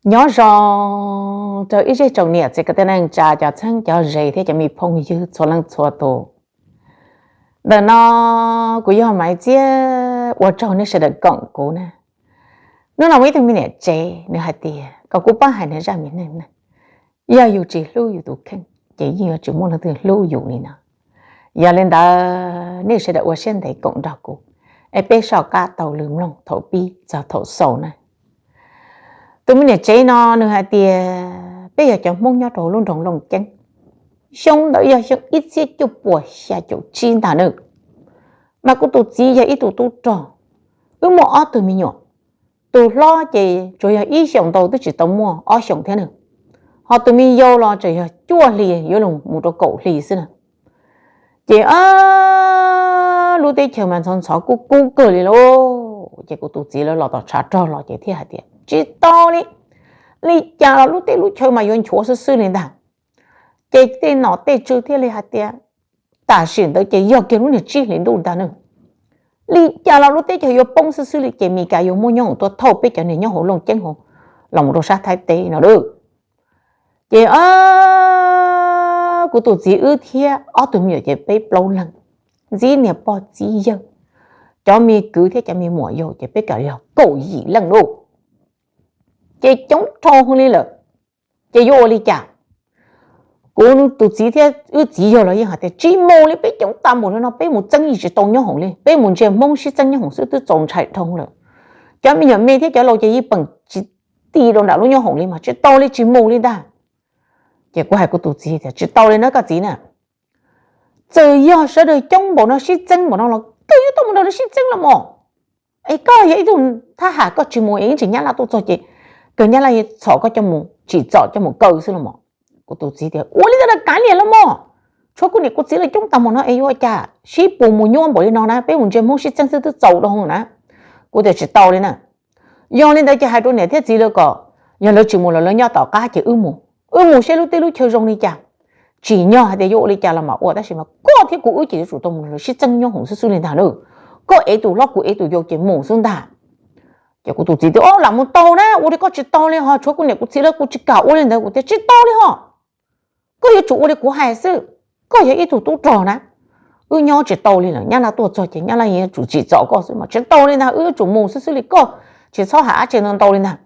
Nyob zoo rau ib zej tsoom niam txiv kwv tij neej tsa, cov txheeb cov ze thiab cov me phooj ywg txhua leej txhua tus. Ntawm no kuv yog Maiv Txiab, ua tsaug nej sawv daws koom kuv na. Hnub no muaj ib tug me niam tsev nws hais tias kom kuv pab hais nws zaj me neej na. Yog yus tsis hlub yus tus kheej ces yeej yuav tsis muaj leej twg hlub yus li no. Yog li ntawd nej sawv daws ua siab ntev koom nrog kuv, es peb soj qab taug lw mloog thaum pib txog thaum xaus na. Tus me niam tsev no nws hais tias peb yog cov Hmoob nyob rau lub nroog Looj Ceeb, xyoo ntawd yog xyoo ib txhiab cuaj puas xya caum tsib ntag na. Mas kuv tus txiv yog ib tug tub rog, wb muaj ob tug me nyuam. Tus hlob ces tsuas yog ib xyoos ntau twb tsis tau muaj ob xyoos thiab na, ho tus me yau los tseem yog cuaj hli yuav los mus rau kaum hli xwb na. Ces lub teb chaws mas ntxhov ntxhov kub kub kawg li lauj. Ces kuv tus txiv lawv los tom tshav rog los ces thiaj hais tias tsis tau li, li cas los lub teb lub chaw mas yuav nchuav xwb xwb li ntag. Ces tej nom tej tswv thiaj li hais tias tam sim ntawd ces yog kiag lub niag tsib hlis ntuj ntag na, li cas los lub teb chaws yuav poob xwb xwb li ces Mis Kas yuav muab nyob hoom tuaj thauj peb cov niag nyob hauv Looj Ceeb hauv los mus rau sab Thaib teb no lauj. Ces kuv tus txiv wb thiab ob tug me nyuam ces peb plaub leeg, ntxib niag pog txiv yawg, cov me kwv thiab cov me muam yau ces peb kam yog kaum yim leej lauj. Ces coob dhau hwv li lawm, ces yuav ua li cas? Kuv tus txiv thiab wb txiv yawg los yeej hais tias tsis mus li, peb coob tas npaum li no peb mus txeeb yeej tsis tau nyob hoom li, peb mus ntsia Hmoob sib txeeb nyob hoom xwb twb txaus ntshai dhau lawm. Cov me nyuam me thiab cov laus ces yeej peem tsis ti rau nram lub nyob hoom li mas tsis tau li, tsis mus li ntag. Ces kuv hais kuv tus txiv tias tsis tau li na koj txiv na, txawm yog sawv daws coob npaum no sib txeeb npaum no los kawg yuav tau mus nrog lawv sib txeeb los mas. Es koj yog ib tug thab ham koj tsis mus es ib tsam nyab laj tuaj txog ces kawg nyab laj txhom koj coj mus tsim txom coj mus kaw xwb los mas. Kuv tus txiv tias ua li ntawd los kav liam los mas, tshuav kuv niam kuv txiv lawv coob tas npaum no es yuav ua cas sib pus mus nyuaj npaum li no na, peb mus ntsia Hmoob sib txeeb xwb twb txaus dhau na. Kuv tias tsis tau li na. Yog li ntawd ces hais rau niam thiab txiv lawv kom yog lawv tsis mus los lawv nyob tom qab ces wb mus, wb mus seb lub teb lub chaw zoo li cas. Tsim nyog hais tias yuav ua li cas los mam ua tab sis mas koj thiab kuv wb ces yuav tsum tau mus sib txeeb nyob hoom xwb xwb li ntag na. Koj ev tus hlob kuv ev tus yau ces mus xwb ntag. Ces kuv tus txiv tias o lam mus tau na, ua li koj tsis tau li ho, tshuav kuv niam kuv txiv lawv kuv tsis kam ua li ntawd. Kuv tias tsis tau li ho, koj yuav tsum ua li kuv hais xwb, koj yog ib tug tub rog na. Wb nyob tsis tau li lawm, nyab laj tuaj txog ces nyab laj yuav tsum tsim txom koj xwb mas tsis tau li ntag, wb yuav tsum mus xwb xwb li, koj tsis txhob hais dab tsi ntau ntau li ntag.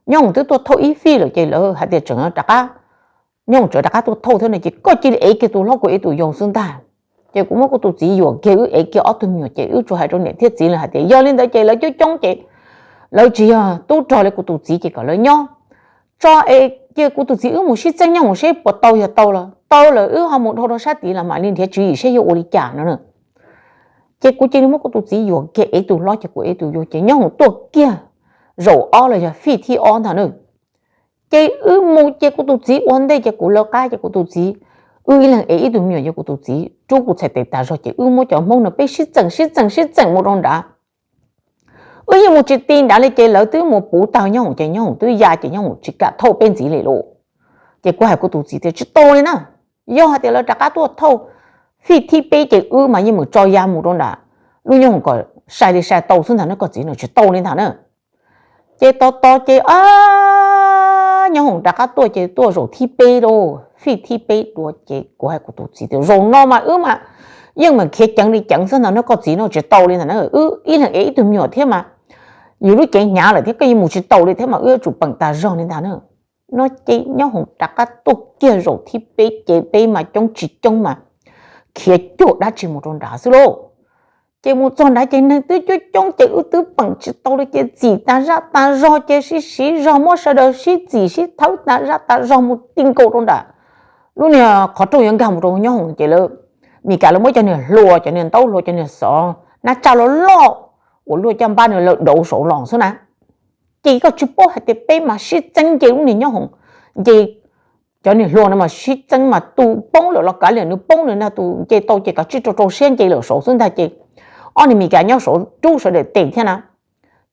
Nyob hoom twb tuaj thauj ib fij lawm ces lawv hais tias tseem rov qab, nyob hoom tseem rov qab tuaj thauj thiab no ces koj cia li ev kiag tus hlob kuv ev tus yau xwb ntag. Ces kuv muab kuv tus txiv yuam kiag, wb ev kiag ob tug me nyuam ces wb tsuas hais rau niam thiab txiv lawv hais tias yog li ntawd ces lawv coob coob ces lawv tsis yog tub rog li kuv tus txiv ces kom lawv nyob tso es cia kuv tus txiv wb mus sib txeeb nyob mus seb puas tau, yog tau los tau lawm wb ho mus dhau rau sab tid los mam li nrhiav tswv yim seb yuav ua li cas no na. Ces kuv cia li muab kuv tus txiv yuam kiag ev tus hlob ces kuv ev tus yau ces nyob mus tuaj kiag zaum ob los yog fij thib ob ntag na. Ces wb mus ces kuv tus txiv ua ntej ces kuv lawv qab ces kuv tus txiv, wb ib leeg ev ib tug me nyuam ces kuv tus txiv rub kuv txhais tes tas zog ces wb muab cov Hmoob no peb sib txeem sib txeem sib txeem mus rau nrad. Wb yeej mus tsis ti nrad li ces lawv twb mus puv tag nyob hoom ces nyob hoom twb ya ces nyob hoom tsis kam thauj peb ntxiv li lauj. Ces kuv hais kuv tus txiv tias tsis tau li na, yog hais tias lawv rov qab tuaj thauj fij thib peb ces wb mas yeej mus tso ya mus rau nram lub nyob hoom kom sai li sai tau xwb ntag na koj txiv no, tsis tau li ntag na. Ces tos tos ces nyob hoom rov qab tuaj ces tuaj zaum thib peb lauj, fij thib peb dua ces kuv hais kuv tus txiv tias zaum no mas wb mas yeej mas khiav ceev li ceev xwb ntag na koj txiv no, tsis tau li ntag na, wb ib leeg ev ib tug me nyuam thiab mas yus lub cev hnyav lawm thiab koj yeej mus tsis tau li thiab mas wb yuav tsum peem tas zog li ntag na. No ces nyob hoom rov qab tuaj kiag zaum thib peb ces peb mas coob tsis coob mas khiav cuag dab tsi mus rau nrad xwb lauj. Ces mus txog nrad ces neeg twb coob coob ces wb twb peem tsis tau li ces txim tas zaj tas zog ces sib siv zog muab sawv daws sib txim sib thawb tas zaj tas zog mus ti nkaus rau nram lub niag qhov rooj yuav nkag mus rau nyob hoom ces lawv, Mis Kas lawv muab cov niag hlua, cov niag ntaub hlua, cov niag xov nab tsaj loj loj uas luaj caj npab no lawv dauv saud los xwb na. Ces koj tsis paub hais tias peb mas sib txeeb nce lub niag nyob hoom, nce cov niag hlua no mas sib txeeb mas tus poob lawm los kav liam, nws poob nws na, tus nce tau ces kav tsij rau rau siab nce lawm saud xwb ntag ces ob niag Mis Kas nyob saud rub sawv daws tes thiab na.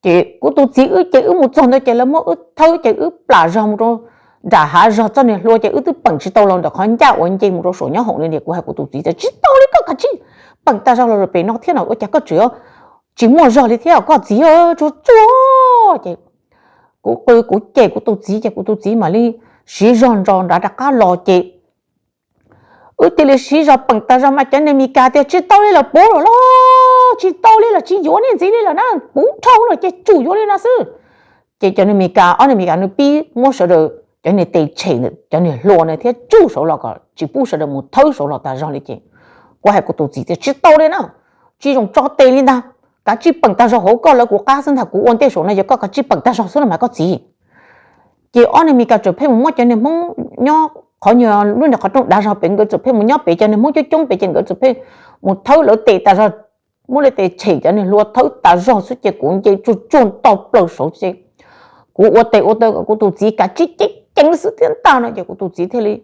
Ces kuv tus txiv wb ces wb mus txog ntawd ces lawv muab wb thawb ces wb plam zog mus rau nram hav zog txoj niag hlua ces wb twb peem tsis tau los ntawm qhov ncaj uas nce mus rau saum nyob hoom li. Kuv hais kuv tus txiv tias tsis tau li, koj kav tsij peem tas zog los pem no thiab no, ua cas koj tseem tsis muaj zog li thiab koj txiv, tsuag tsuag. Ces kuv qw kuv cem kuv tus txiv ces kuv tus txiv mam li siv zog ntso nrad rov qab los ces wb thiaj li siv zog peem tas zog mas cov niag Meskas tias tsis tau li lawm, puv lawm los tsis tau li lawm, tsis yuav nej ntxiv li lawm na, puv dhau lawm ces tsum yuav li no xwb. Ces cov niag Meskas, ob niag Meskas nws pib muab sawv daws cov niag tes tshem, cov niag hlua na thiab tsuj saud los kom tsis pub sawv daws mus thawb saud los tas zog li ces kuv hais kuv tus txiv tias tsis tau li na, tsis zoo tso tes li ntag, kav tsij peem tas zog hauv koj lawv kuv qab xwb ntag, kuv ua ntej saum no yog koj kav tsij peem tas zog xwb los mas koj txiv. Ces ob niag Meskas txawm pheej mus muab cov niag Hmoob nyob qhov nyuag lub niag qhov rooj dav zog pem, nkawd txawm pheej mus nyob pem, cov niag Hmoob coob coob pem ces nkawd txawm pheej mus thawb lawv tes tas zog, muab lawv tes tshem cov niag hlua thawb tas zog xwb ces kuv nce tsuag tsuag nto plaws saud ces kuv ua tes ua taw kom kuv tus txiv kav tsij ceev ceev xwb thiab ntag no ces kuv tus txiv thiaj li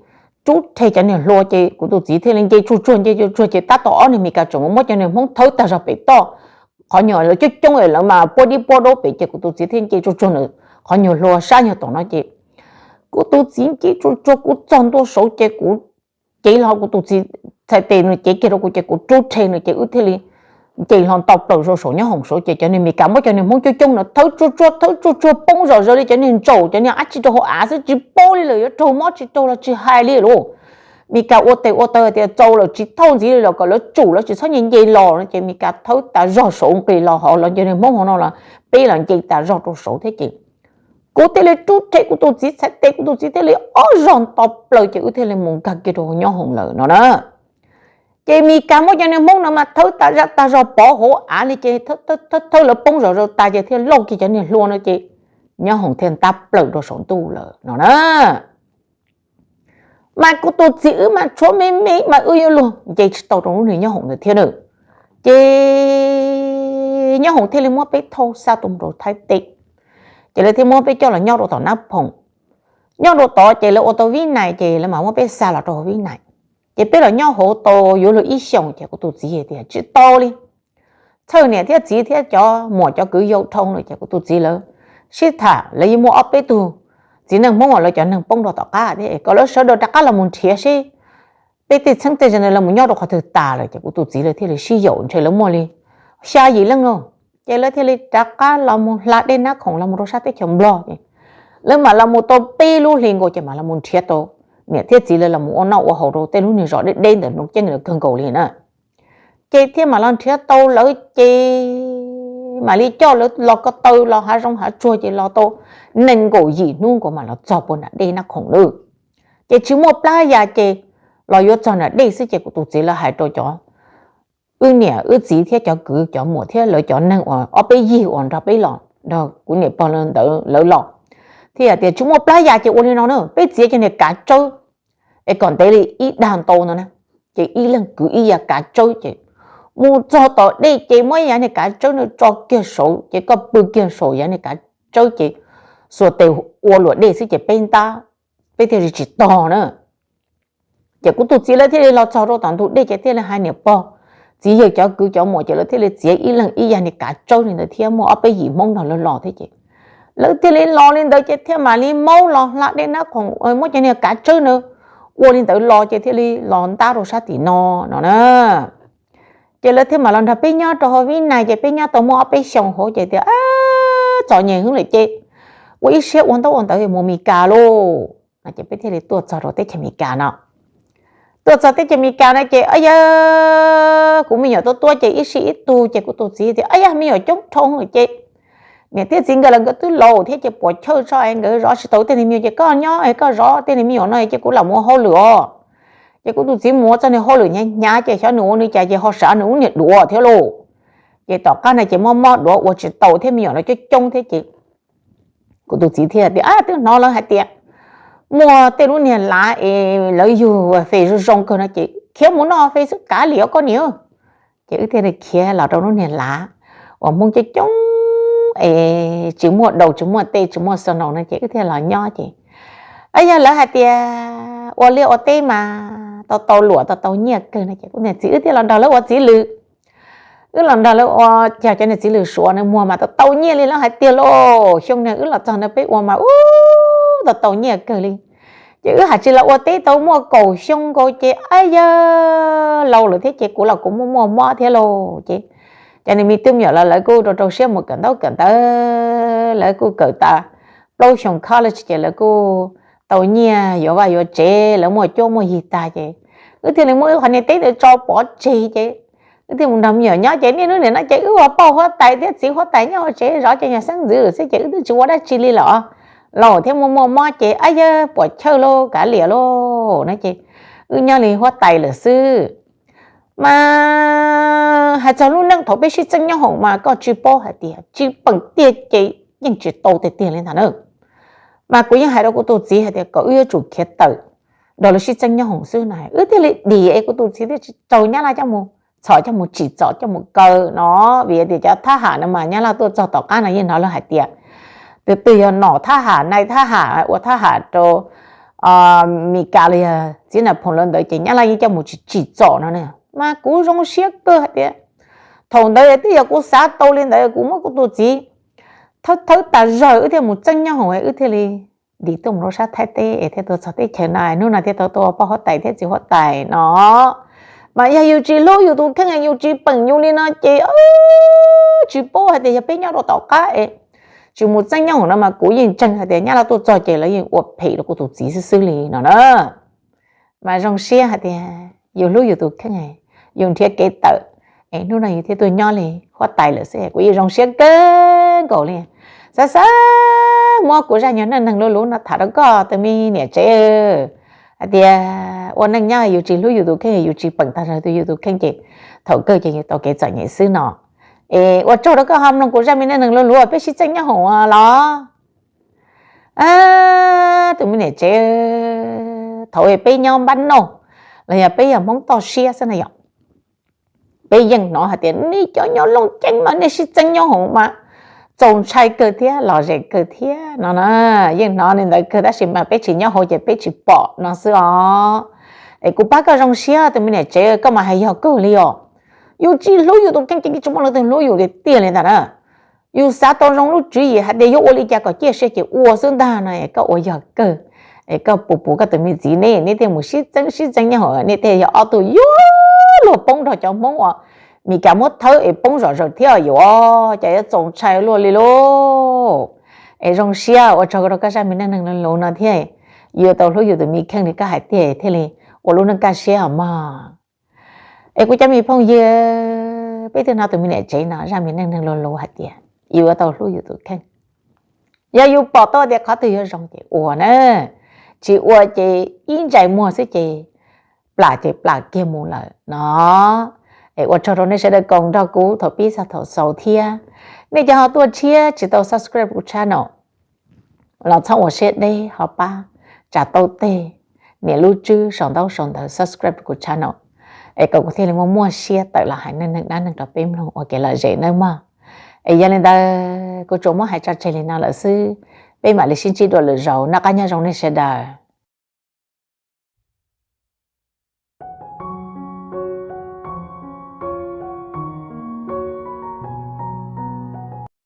rub rhe cov niag hlua ces kuv tus txiv thiaj li nce tsuag tsuag nce tsuag tsuag ces tab tom ob niag Meskas tseem mus muab cov niag Hmoob thawb tas zog pem toj, qhov nyuag lawv coob coob lawv mas puab dib puab daub pem ces kuv tus txiv thiaj nce tsuag tsuag ntawm qhov nyuag hlua sab nyuag tom no ces kuv tus txiv nce tsuag tsuag kuv txog ntua saud ces kuv cev los kuv tus txiv txhais tes nws cev kiag rau kuv ces kuv rub rhe nws ces wb thiaj li nce hlo nto plaws rau saum nyob hoom saud ces cov niag Meskas muab cov niag Hmoob coob coob no thawb tsuag tsuag thawb tsuag tsuag poob zom zaws li cov niag ntsaum cov niag ab tsi rau hauv av xwb tsis paub li lawm, yuav raug mob tsis raug los tsis hais li lauj. Meskas ua tes ua taw tias txaus lawm tsis thauj ntxiv li los kom lawv tsum lawv tsis txhob nce nce los no ces Meskas thawb tas zog saud nqis los hauv los cov niag Hmoob hauv no los peb los nce tas zog rau saud thiab ces kuv thiaj li rub rhe kuv tus txiv txhais tes kuv tus txiv thiaj li ob zog nto plaws ces wb thiaj li mus nkag kiag rau hauv nyob hoom lawm no na. Ces Meskas muab cov niag Hmoob no mas thawb tas zaj tas zog pov hauv av li ces thawb thawb lawv poob zom zaws tas ces thiaj lauj kiag cov niag hlua no ces nyob hoom thiaj ntab plaws rau saum ntuj lawm no na. Mas kuv tus txiv wb mas tshuav me me mas wb yuav luag nce tsis tau rau lub niag nyob hoom ntawd thiab na. Ces nyob hoom thiaj li muab peb thauj xa tuaj mus rau Thaib teb, ces lawv thiaj muab peb coj los nyob rau tom Nab Phoom. Nyob rau tod ces lawv ua tau Vib Nais ces lawv mam muab peb xa los rau Vib Nais. Ces peb los nyob hauv tau yuav luag ib xyoos ces kuv tus txiv tias tsis tau li, txhawj niam thiab txiv thiab cov muam cov kwv yau dhau lawm ces kuv tus txiv lawv sib tham lawv yeej muaj ob peb tug txiv neej Hmoob uas lawv cov neeg poob rau tom qab thiab kom lawv sawv daws rov qab los mus nrhiav seb peb tej txheeb tej ze ntawd los mus nyob rau qhov twg tas lawm ces kuv tus txiv lawv thiaj li sib yaum ntshe lawv muaj li xya yim leej no, ces lawv thiaj li rov qab los mus hla dej Nab Khoom los mus rau sab teb chaws Nplog ces lawv mam los mus tau peb lub hli nkaus ces mam los mus nrhiav tau niam thiab txiv lawv los mus ua noj ua haus rau tej lub niag zos deb deb ntawm Nplog Ceeb ntawd kawg nkaus li na. Ces thiaj mam los nrhiav tau lawv ces mam li coj lawv los ko taw los hav zoov hav tsuag ces los tau nees nkaum yim hnub nkaus mam los txog puag nram dej Nab Khoom lawm. Ces tsis muaj plab ya ces los yuav txog nram dej xwb ces kuv tus txiv lawv hais rau cov wb niam wb txiv thiab cov kwv cov muam thiab lawv cov neeg uas ob peb yig uas nrog peb los nrog kuv niam pog ntawd lawv los thiab hais tias tsis muaj plab ya ces ua li no na, peb txiav cov niag kav tsawb es kom ntev li ib dag ntau no na, ces ib leeg kwv ib yav kav tsawb ces mus txog tom dej ces muab yav niag kav tsawb no tso kiag saud ces koj pw kiag saum yav niag kav tsawb ces xuas tes ua luam dej xwb ces peb ntab, peb thiaj li tsis tog na. Ces kuv tus txiv lawv thiaj li los txog rau tom ntug dej ces thiaj li hais niam pog txiv yawg cov kwv cov muam ces lawv thiaj li txiav ib leeg ib yav niag kav tsawb li ntawd thiab muaj ob peb yim Hmoob nrog lawv los thiab ces lawv thiaj li los li ntawd ces thiaj mam li maub los hla dej Nab Khoom muab cov niag kav tsawb na ua li ntawd los ces thiaj li los ntab rau sab tim no no na. Ces lawv thiaj mam los nrog peb nyob rau hauv Vib Nais ces peb nyob tau muaj ob peb xyoos hauv ces tias txom nyem heev lawm ces ua ib siab ua ntaub ua ntawv mus Mes Kas lauj no ces peb thiaj li tuaj txog rau teb chaws Mes Kas no. Tuaj txog teb chaws Mes Kas no ces ab yawg kuv me nyuam tuaj tuaj ces ib sij ib tug ces kuv tus txiv tias ab yawg me nyuam coob dhau lawm ces niam thiab txiv nkawd los nkawd twb laus thiab ces puas chawj tso es nkawd zov tsis tau tej niag me nyuam ces koj nyob es koj zov tej niag me nyuam no ces kuv lam mus ua hauj lwm os. Ces kuv tus txiv mus ua txoj niag hauj lwm hnyav hnyav ces xyov nws ua nws cas ces ho sav nws lub niag duav thiab lauj. Ces tom qab no ces mob mob duav ua tsis tau thiab me nyuam los coob coob thiab ces kuv tus txiv thiaj tias ab twb hnov lawv hais tias muaj tej lub niag lav es lawv yug fes zoo zoo kawg no ces khiav mus noj fes xwb kav liam os koj niam. Ces wb thiaj li khiav los rau lub niag lav uas Hmoob coob coob es tsis muaj daus tsis muaj tej tsis muaj xo naus no ces wb thiaj los nyob ces ab yawg lawv hais tias ua liaj ua teb mas tau tau luam tau tau nyiaj kawg no ces kuv niam txiv wb thiaj los nrog lawv ua txiv lws. Wb los nrog lawv ua, cog cov niag txiv lws Suav na muag mas tau tau nyiaj li lawv hais tiag lauj. Xyoo na wb los txog na peb ua mas ub tau tau nyiaj kawg li. Ces wb hais tsis los ua teb tau muaj kaum xyoo nkaus ces ab yawg laus lawm thiab ces kuv los kuv muaj muaj mob thiab lauj ces cov niag me tub me nyuam los lawv kuj rau rau siab mus kawm ntaub kawm ntawv, lawv kuj kawm tas plaub xyoo college ces lawv kuj tau nyiaj yuav vaj yuav tsev, lawv muaj cuab muaj yig tag ces wb thiaj li muab wb qhov niag teb ntawd tso pov tseg ces wb thiaj mus nrog me nyuam nyob ces niaj hnub nim no ces wb ua poj huab tais thiab txiv huab tais nyob hauv tsev zov cov nyuag xeeb ntxwv xwb ces wb twb tsis ua dab tsi li los laus thiab muaj muaj mob ces ab yawg puas chawj lauj kav liam lauj no ces wb nyob li huab tais lawm xwb. Mas hais txog lub neej thaum peb sib txeeb nyob hoom mas koj tsis paub hais tias tsis peem tiag ces yeej tsis tau tiag tiag li ntag na. Mas kuv yeej hais rau kuv tus txiv hais tias kom wb yuav tsum khiav tawm nrog lawv sib txeeb nyob hoom xwb na, wb thiaj li dim es kuv tus txiv thiaj tsis raug nyab laj coj mus txhom coj mus tsim txom coj mus kaw no. Vim tias cov thab ham no mas nyab laj tuaj txog tom qab no yeej hnov lawv hais tias tus twg yog nom thab ham nai thab ham ua thab ham rau Mis Kas los yog txiv Nas Phoom lawv ntawd ces nyab laj yeej coj mus tsim tsim txom no na. Mas kuv zoo siab kawg hais tias thaum ntawd twb yog kuv xav tau li ntawd kuv muab kuv tus txiv thawb thawb tas zog wb thiaj mus txeeb nyob hoom wb thiaj li dim tuaj mus rau sab Thaib teb es thiaj tuaj txog teb chaws no hnub no thiaj tau tuaj ua poj huab tais thiab txiv huab tais no. Mas yog yus tsis hlub yus tus kheej yus tsis peem yus li no ces tsis paub hais tias yog peb nyob rau tom qab es tsis mus txeeb nyob hoom no mas kuv yeej ntseeg hais tias nyab laj tuaj txog ces lawv yeej ua phem rau kuv tus txiv xwb xwb li no na. Mas zoo siab hais tias yus hlub yus tus kheej, yus nrhiav kev tawm, es hnub no yus thiaj tuaj nyob li huab tais lawm xwb kuv yeej zoo siab kawg nkaus li. Xav xav muab kuv zaj nyuag neej neeg luv luv no tham rau koj tus me niam tsev hais tias ua neej nyob yus tsis hlub yus tus kheej yus tsis peem tag zog yus tus kheej ces thaum kawg ces yus tau kev txom nyem xwb no. Es ua tsaug rau koj ho mloog kuv zaj me neej neeg luv luv peb sib txeeb nyob hoom los tus me niam tsev, thaum peb nyob npab nauj los yog peb yog Hmoob toj siab xwb na yom, peb yeej hnov hais tias nej cov nyob Looj Ceeb mas nej sib txeeb nyob hoom mas txaus ntshai kawg thiab lom zem kawg thiab no na. Yeej hnov li ntawd kawg tab sis mas peb tsis nyob hauv ces peb tsis pom no xwb os. Es kuv pab koj zoo siab tus me niam tsev, koj mas hais yog kawg li os. Yus tsis hlub yus tus kheej ces tsis muaj leej twg hlub yus tiag tiag li ntag na. Yus xav tau zoo lub tswv yim hais tias yuav ua li cas kom ciaj sia ces ua xwb ntag no es koj ua yog kawg. Es koj puv puv koj tus me txiv ne, neb thiaj mus sib txeeb sib txeeb nyob hoom, neb thiaj yog ob tug yuav luag poob nrog cov Hmoob uas Mis Kas muab thawb es poob zom zaws thiab yuav, cas yuav txaus ntshai luaj li lauj. Es zoo siab ua tsaug rau koj zaj me neej neeg luv luv no thiab, yuav tau hlub yus tus me kheej li koj hais tiag thiaj li ua lub neej kaj siab os mog. Es kuv cov me phooj ywg, peb twb hnov tus me niam tsev no zaj me neej neeg luv luv hais tias yuav tau hlub yus tus kheej. Yog yus pom tau tias qhov twg yuav zoo ces ua na, tsis ua ces ib ntsais muag xwb ces plam ces plam kiag mus lawm no. Es ua tsaug rau nej sawv daws koom nrog kuv thaum pib txog thaum xaus thiab. Nej cov ho tuaj tshiab tsis tau subscribe kuv channel los txhob ua siab deb ho pab tsa tau tej niam lub tswb sau ntaub sau ntawv subscribe kuv channel, es kom kuv thiaj li muaj muaj siab tawm los hais neej neeg dab neeg rau peb mloog ua kev lom zem nawb mog. Es yog li ntawd kuv tsuas muab hais tso tseg li no lawm xwb, peb mam li sib ntsib dua lwm zaus, noj qab nyob zoo nej sawv daws.